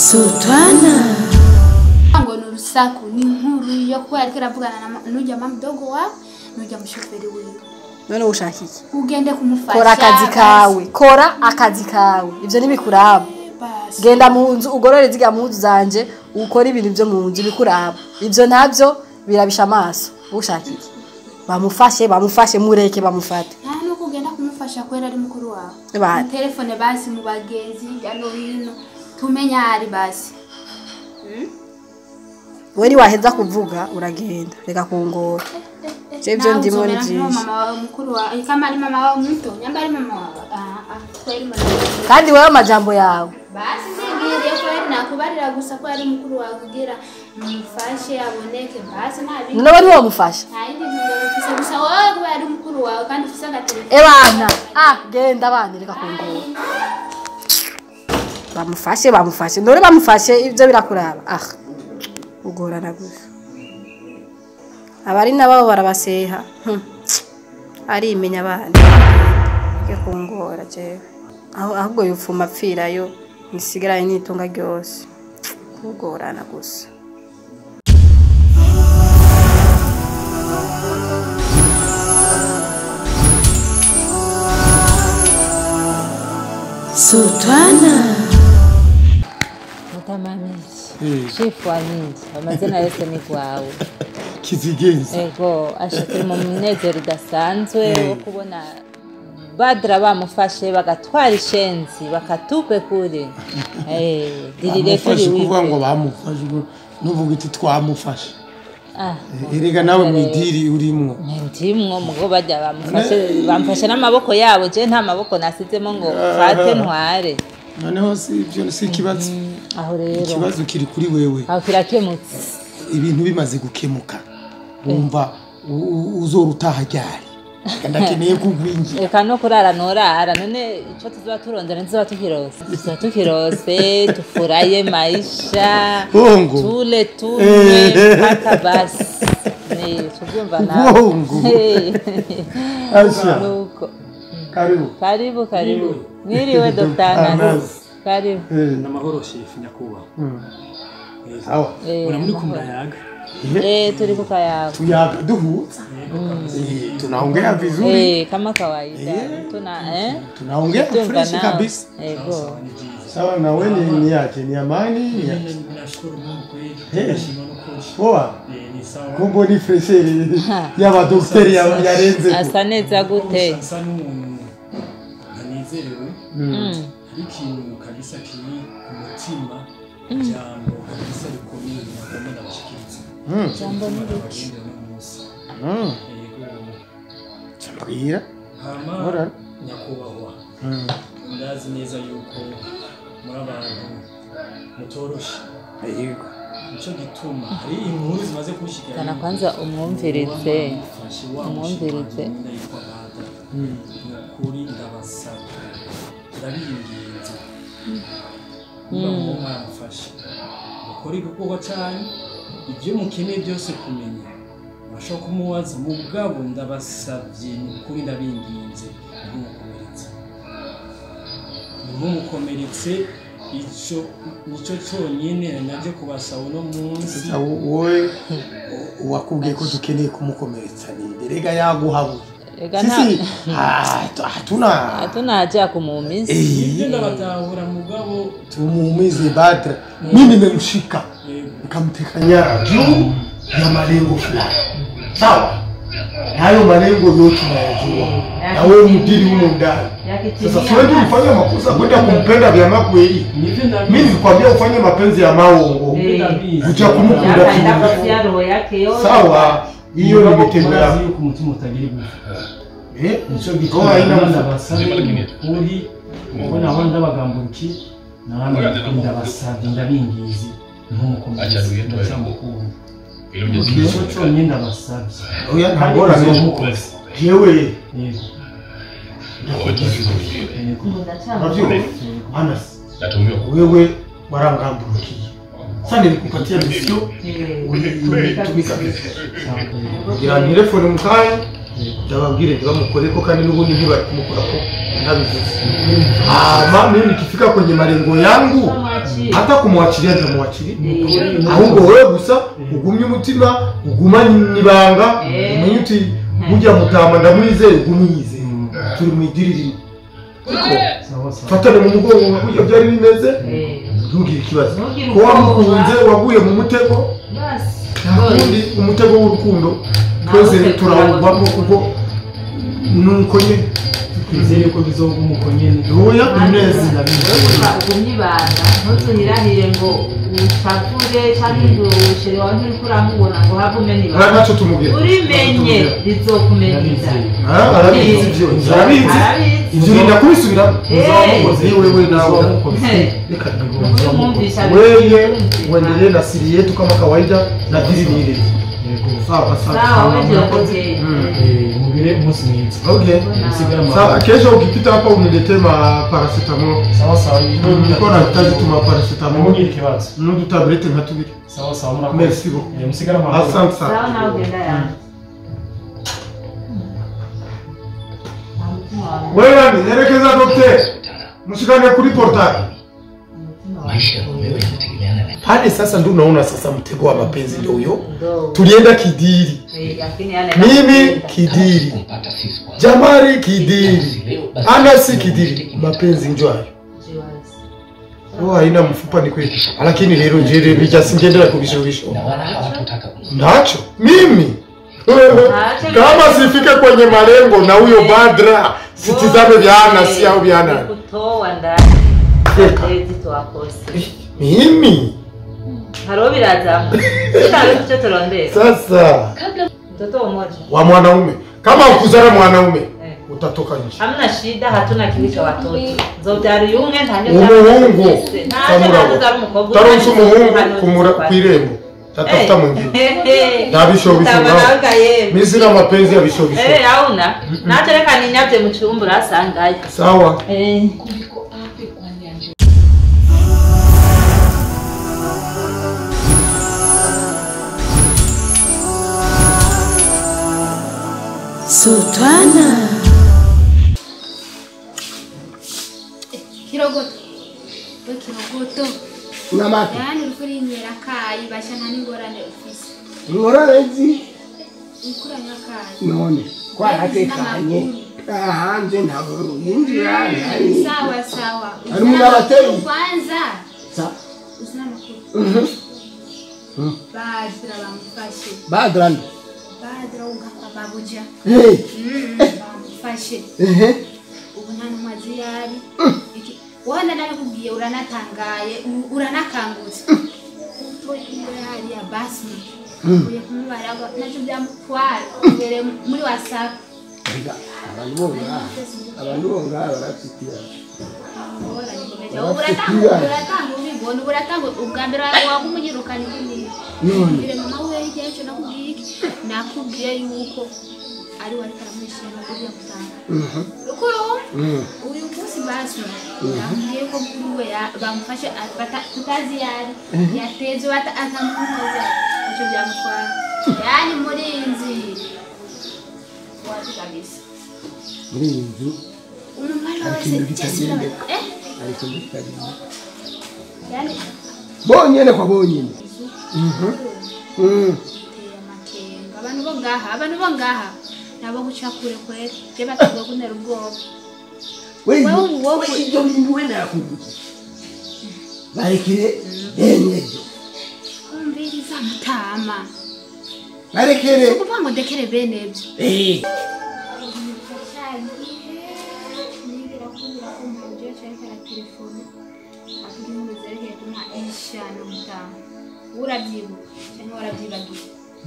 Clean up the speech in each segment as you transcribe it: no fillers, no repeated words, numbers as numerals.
Sultana. Ngo nurusaku ni nkuru yo kuba yariko aravugana n'ujya mdogo wa n'ujya mushoferi wiwe. None ushaka iki? Ugende kumufasha. Kora akazi kawe, kora akazi kawe. Ivyo nibikuraba. Genda mu nzu ugorore ziga mu nzu zanje, ukora ibintu byo mu nzu bikuraba. Ivyo navyo birabisha amaso. Ushaka iki? Bamufashe, bamufashe mureke bamufate. Nta nuko ugenda kumufasha kwera ari mukuru wawe. Telefone basi mu bagenzi no hino tumenya ari basi. Weri waheza kuvuga uragenda reka kungora. Jevyo ndimo ni byinshi. Mama wawe mukuru wa kama ari mama wawe muto nyamba ari mama wawe kweri mama. Kandi wewe amajambo yawe. Basi ndigiriye kweri nakubarira gusa ko ari mukuru wawe kugira mufashe aboneke basi nabi. None wari wamufasha? Nta yindi ntumbero ufise gusa wowe kuba ari mukuru wawe kandi ufise agatelefone. Ebana genda bana reka kungora. Bamufashe bamufashe none bamufashe ivyo birakuraba. Ugorana gusa. Abari nabo barabaseha. Ari imenya abana. Ke kungora jewe. Aho ahubwo yupfuma apfirayo nisigaranye nitunga ryose. Kugorana gusa. Sultana. Mutamamizi. Chifu wa minzi. Amazina yose ni kwawe. Kizigenza. Ego, ashitse mu munezero udasanzwe wo kubona Badra bamufashe bagatwara ishenzi bakatupe kure. Dirire kuri wiwe. Ngo bamufashe nuvuga iti twamufashe. Erega nawe mwidiri urimwo. Ndimwo mugo bajya bamufashe bamfashe n'amaboko yabo je nta maboko nasizemo ngo fate ntware. Noneho si ibyo si ikibazo. Aho rero ikibazo kiri kuri wewe. Aho kirakemutse. Ibintu bimaze gukemuka. Wumva uzorutaha ryari. Ndakeneye kugwinjira. Eka no kurara norara none ico tuzoba turondera ntizoba tukirose. Tuzoba tukirose tufuraye maisha. Bongo. Tule tunywe paka basi. Ni tubyumva nawe. Bongo. Asha. Nuko. Karibu. Karibu karibu. Mwiriwe Dr. Anas. Karibu. Namahoro chef nyakuba. Sawa. Mura muri kumurayaga. Turi kukayaga. Tuyaga duhuza. Tunaongea vizuri. Kama kawaida. Tunaongea fresh kabisa. Ego. Sawa na wewe ni yake ni amani ni yake. Nashukuru Mungu kweli. Nashima n'ukuri. Poa. Ni sawa. Kumbo ni fresh ya ba daktari yarenze. Asa neza gute? Asa n'umuntu anezerewe. Hari ikintu kabisa kiri ku mutima jambo kabisa rikomeye nagomba ndabashikiriza. Jambo ni riki? Mbwira. Hama nyakubahwa. Ndazi neza yuko muri abantu mutoroshe. Yego. Nico gituma hari inkuru zimaze kushikira. Kana kwanza umwumvirize. Umwumvirize. Nukuri ndabasaba. Ndabinginze. Niba mwamufashe. Mukore igikorwa canyu ibyo mukeneye byose kumenya. Murashobora kumubaza mugabo ndabasabye nukuri ndabinginze ntumukomeretse. Ntumukomeretse ico nico cyonyine naje kubasaba uno munsi. Wowe wakubwiye ko dukeneye kumukomeretsa ninde? Rega yaguhabuye. Sisi hatuna haja kumuumiza. Ibyo ndabatahura mugabo tumuumize Badra. Mimi nimemshika nikamteka nyara juu ya malengo fulani. Sawa? Hayo malengo yote tunayajua. Na wewe mdiri humo ndani. Sasa siwezi ufanye makosa kwenda kumpenda vya makweli. Mimi nilikwambia ufanye mapenzi ya maongo. Uja kumukunda tu. Sawa? Hiyo ni mitendo yako kumutima utagira igufa. Nico gituma haina ndabasaba kuri ubona aho ndabagamburuki namwe ndabasabye ndabingizi ntumukomeretse ndacyamukunda. Nico cyonyine ndabasabye. Oya ntagora mukoze. Jewe. Yego. Anas. Wewe warangamburukiye. Sasa nilikupatia misio ulitumika vizuri. Ngira nirefone mukaye ndababwire ntibamukoreko kandi n'ubundi ntibari kumukorako ntabivuze. Mimi nikifika kwenye malengo yangu Hata kumwachilia ndamwachilia. Ahubwo wewe gusa ugumye umutima, ugumanye ibanga, umenye uti burya mutama ndamwizeye, ugumyize. Turi mu idiriri. Fatane mu mugongo burya byari bimeze. Ntugire ikibazo. Ko wamukunze waguye mu mutego. Basi. Umutego w'urukundo twese turawugwamo kuko nuko nyine twizeye ko bizoguma uko nyine. Oya neza. Ugumye ibanga ntuzuhirahire ngo usakure cyangwa ngo ushere wawe nturiko uramubona ngo have umenya ibanga. Ntacyo tumubwira. Urimenye bizokumenyeza. Arabizi ibyo. Arabizi. Ibyo urinda kubisubiramo. Wewe nawe. Reka wewe uendelee na siri yetu kama kawaida na dili ni ile. Sawa sawa. Sawa wewe okay. Mugire umunsi mwiza. Okay. Sawa, kesho ukipita hapa uniletee ma paracetamol. Sawa sawa. Niko nahitaji tu ma paracetamol. Mugire ikibazo. N'udu tablette nka tubiri. Sawa sawa murakoze. Merci beaucoup. Musigara amahoro. Asante sana. Sawa nawe ugenda yangu. Wewe nani? Elekeza daktari. Mshikane kuri portal. Pale sasa ndio unaona sasa mtego wa mapenzi ndio huyo. Tulienda kidiri. Mimi kidiri. Jamari kidiri. Anasi kidiri. Mapenzi ndio hayo. Oh, haina mfupa ni kweli. Lakini leo njere bija singendera kubishurisho. Nacho mimi. Kama sifike kwenye malengo na huyo Badra sitizame vya Anasi au vya nani. Kutoa ndani. Mimi haro biraza. Sasa turondera. Sasa mtoto mmoja wa mwanaume kama ukuzara mwanaume utatoka nje. Hamna shida, hatuna kitu cha watoto. Nzobyara yumwe ntanyo umuhungu. Taronse umuhungu kumura kwirembo. Tatafuta mwingine. Ndabisho bisho. Mimi sina mapenzi ya bisho bisho. Hauna. Natereka ninyavye mu cyumba urasangaye. Sawa. Sultana. Kirogoto. We kirogoto. Namaki. Yani urikuri nyera kayi basha nta ningorane ufise. Ingorane zi? Ukuranya kayi. None kwa hatekanye. Hanze nta yinjira. Sawa sawa. Ari mu abateri. Kwanza. Sa. Uzina makuru. Badra bamufashe. Badra. Badra ugakwa babuja. Bamufashe. Ubu nta n'umazi yari. Wanda nabikubwiye uranatangaye uranakangutse. Utoye hariya basi. Uye kumubara nacyo byamutwara mbere muri WhatsApp. Abantu bo ngaha barafitiye. Uratanga ubibona uratanga ubwa mbere wagumugirukana ibintu. None mama we hirya y'icyo nakubwiye iki? Nakubwiye yuko ari wari karamwishira uriya mutanga. Rukuru uyu munsi basi nakubwiye ko mukuru we bamufashe tutazi yari yateze atamuhoza icyo byamutwara. Yani murinzi wapi kabisa. Murinzi umuntu wese yani bonyene kwa bonyene. Abantu bo ngaha nabo guca kure kwere je batavuga kuntera ubwoba. Wewe ibyo bintu we nakuguze barekere bene byo. Umviriza mutama. Barekere. Kuvuga ngo ndekere bene byo.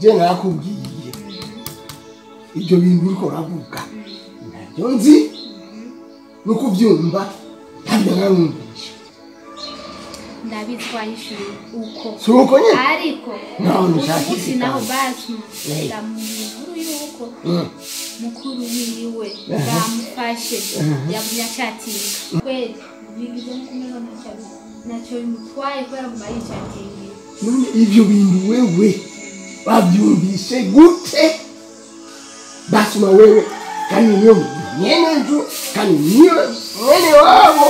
Je nakubwiye ibyo bintu uriko uravuga ntabyo nzi no kubyumva ntabyo narumvishe. Ndabizi twayishuye uko suko nyine ariko none ushaka naho basi ndamubwira yuko mukuru wiwe bamufashe yagumye acatinga kweli bigize kumenya ntacyo bimutwaye kubera ngo bayicatinge. None ibyo bintu wewe babyumvise gute? Basuma wewe kandi niyo mwene nzu kandi niyo mwene wabo.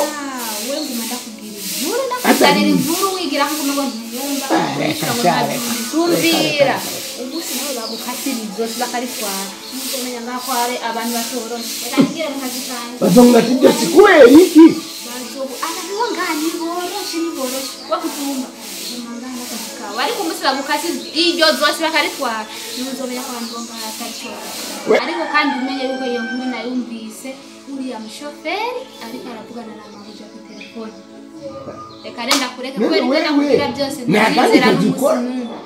Wewe nguma ndakubwira ata Uranzanira inkuru wigira ko ngo ntiyumva tumvira umunsi nawe bagukatira izosi bakaritwara ntuzomenya ngaho ko hari abantu batoroshe. Reka nigire mu kazi kanjye. Bazongata ibyo si kubera iki? Bazobu abantu bo ngaha ntiboroshe ntiboroshe bakutumba ngaha n'akazi kawe, ariko umunsi bagukatira iryo zosi bakaritwara ntuzomenya ko abantu bo ngaha atari. Ariko kandi umenye yuko iyo nkuru nayumvise uriya mushoferi ariko aravugana na mabuja ku telefone. Reka renda kureka kubera ibyo nakubwira byose ntizera n'umunsi n'umwe.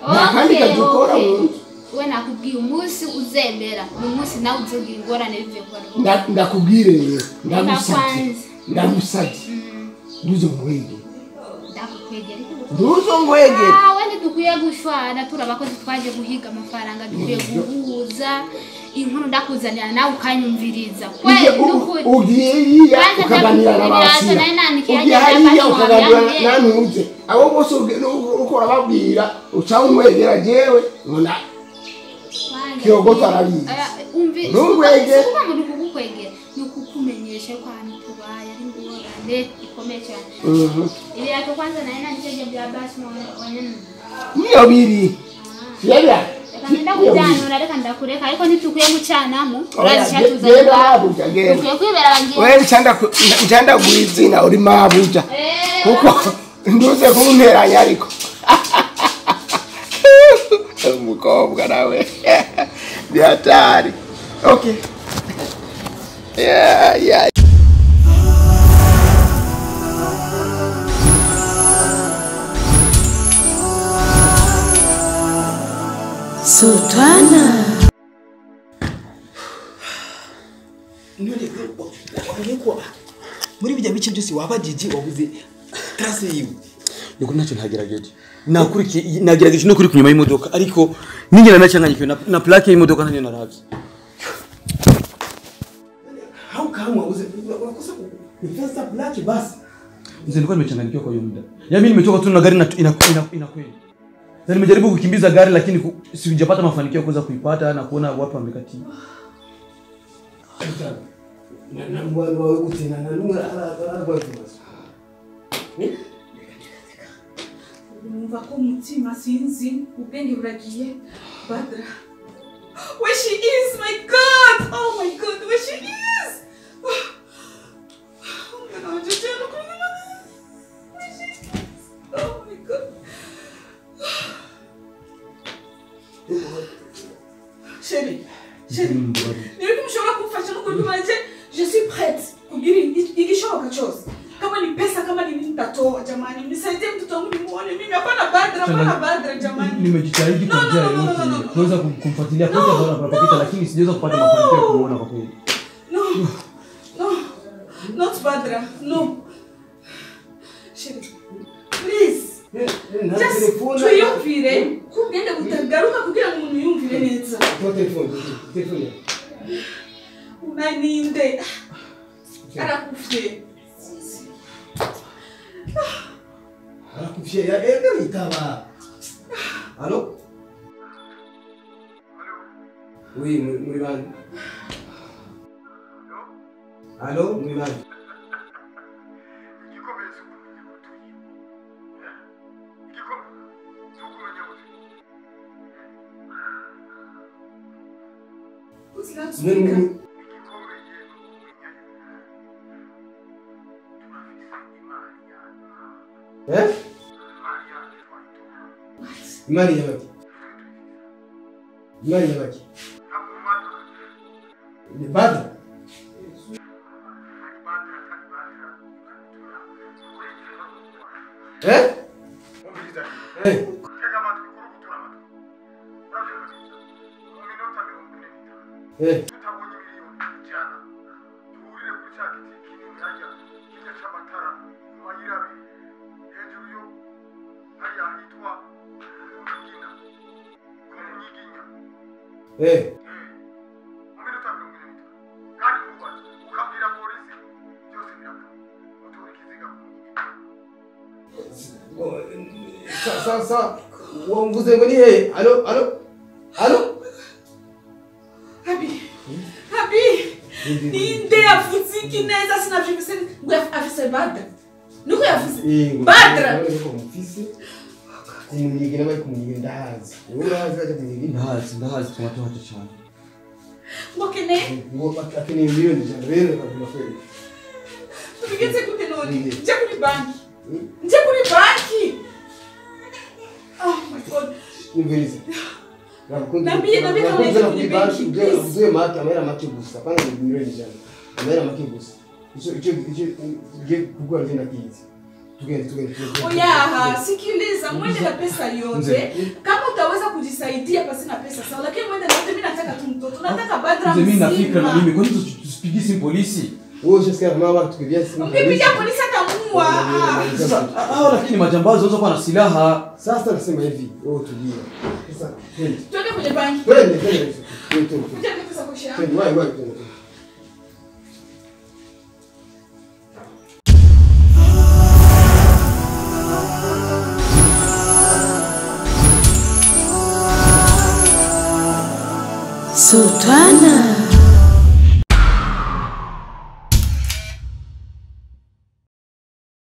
Nta kandi ukora mu nzu. We nakubwiye umunsi uzemera ni umunsi nawe uzogira ingorane bivuye ku bantu. Ndakubwire rero, ndagusabye ndagusabye ntuzongwegere. Ndakukwegera ntuzongwegere. We ntidukwiye gushwana, turi abakozi twaje guhiga amafaranga, dukwiye guhuza inkuru ndakuzanira nawe ukanyumviriza. Ugiye hariya ukaganira na basira, ugiye hariya ukaganira na ntuze abo bose uko urababwira uca umwegera jewe ngo Kiyogoto arabizi. Ntugwegere. Kuba ngo kugukwegera ni ukukumenyesha ko ahantu tubaye ari ingorane ikomeye cyane. Ibirato kwanza nayo nandikeje bya basi wanyene niyo biri siyabira. Reka ndakujyanura, reka ndakureka, ariko ntitukwiye gucanamo. Urazi icyatuzanye dukwiye kwibera abangiye. Wewe ncanda gwizina uri mabuja kuko nduze kunteranya ariko umukobwa nawe ni hatari. Okay. Yeah, yeah. Sultana. None ko muri bijya bice byose wabagije wabuze trace yiwe. Niko ntacyo ntagerageje. Nakurikiye nagerageje no kuri kunyuma y'imodoka ariko ningena nacyanganyikiwe na plaque y'imodoka ntanyo naravye. How come wabuze unakosa kufaza plaque basi? Mzee nilikuwa nimechanganyikiwa kwa hiyo muda. Ya mimi nimetoka tu na gari na inakwenda. Na nimejaribu kukimbiza gari lakini sijapata mafanikio kuweza kuipata na kuona wapi wamekatia. Na mwana wa utena na nunga ala kwa tumaso. Numva ko umutima sinzi ubwenge buragiye. Badra. Where she is, my God! Oh my God, where she is! Where she is! Oh my God. Chérie, chérie, niba mushobora kumfasha no kubimanje, je suis prête kugira igishoboka cyose. Kama ni pesa, kama ni nini nitatoa jamani. Nisaidie mtoto wangu nimuone mimi. Hapana Badra, hapana Badra jamani. Nimejitahidi kwa njia yote kuweza kumfuatilia kote bora panapopita lakini sijaweza kupata mafanikio ya kumuona kwa kweli. No. No. Not Badra. No. Chérie, please. Just tuyumvire kugenda gutagaruka kugira ngo umuntu yumvire neza. Telefone, telefone. Unaninde. Arakufye. Arakufye ya ebe itaba. Allo? Oui, muri bande. Allo, muri bande. Eh? Imari yabaki. Imari yabaki. Ni Badra. Eh? Eh? Eh? Eh. Sasa wamvuze ngo ni he? Allo allo allo. Habi. Habi. Ninde yavuze iki neza sinavyumvise ngo afise Badra. Nuko yavuze. Badra. Mfise kumunyigina bari kumunyigina ndahazi. Wowe urahazi bajya kumunyigina? Ndahazi, ndahazi tumatohaje cyane. Ngo kene? Ngo akeneye 100,000,000 rero bakaguma kweli. Tubigenze gute none? Nje kuri banki. Nje kuri banki. Oh my God. Nimvirize. Nambie nambie kama nje kuri banki. Uzuye make amahera make gusa. Pana 100,000,000. Amahera make gusa. Icho ngiye kugura nje ndakizi. Tugende tugende. Oya, sikiliza, mwende na pesa yote. Kama utaweza kujisaidia pasi na pesa sawa, lakini mwende na yote. Mimi nataka tu mtoto. Nataka Badra mzima. Mimi nafika na mimi kwa nini tusipigie simu polisi? Wewe ushasikia kama watu tukipigia simu polisi. Ukipigia polisi atamuua. Sasa hao lakini majambazi wanaweza kuwa na silaha. Sasa nasema hivi, wewe tulia. Sasa twende. Twende kwenye banki. Twende twende. Twende. Twende pesa kwa Twende, wapi wapi twende. Sultana.